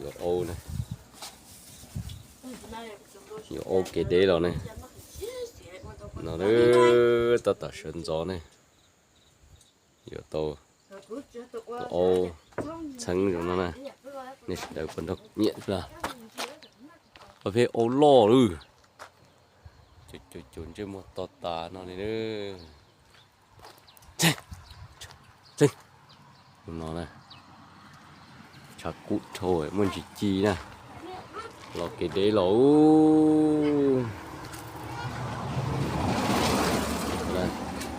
Yuav aub ne, yuav aub kev deb los ne. No tab tom sawv ntxov ne, yuav tau tus aub txheeb zoo no na. Nej sawv daws puas nrog nyiam? Ob peb aub loj lawm. Cov ntsej muag to tas no li. Tseeb, tseeb, no na, tshav kub dhau muaj ntsis ci na, los kev deb los.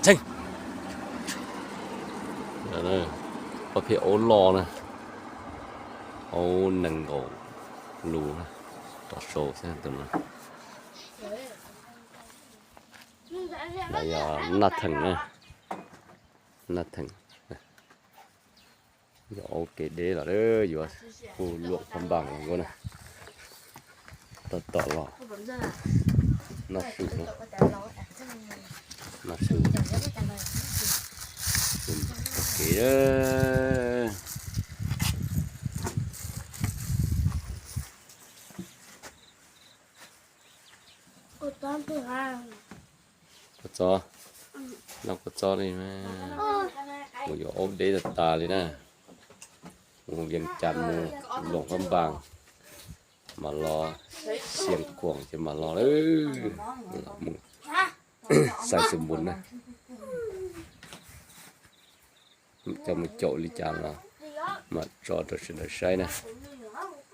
Tseeb, ob peb aub loj na, aub nees nkaum lus na, tom sau xwb tus no. Lawv yog naj theem na, naj theem, yog aub kev deb los yuav hu luam phab npas los nkauj na. Tab tom los noj su, noj su, kev. Kua txob, noj kua txob li mas, mus yuav aub deb tas tas li na. Mus Vias Cas mus Luam Phab Npas mas los, Xias Khuam ces mas los lawm, los mus Xais Xus Npus na. Coj mus caum li cas los mam tso rau sawv daws saib na.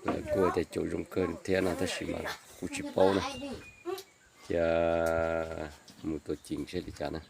Lawv kuj tias caum zoo kawg thiab no tab sis mas kuv tsis paub na. Cia mus tuaj ceev seb li cas na.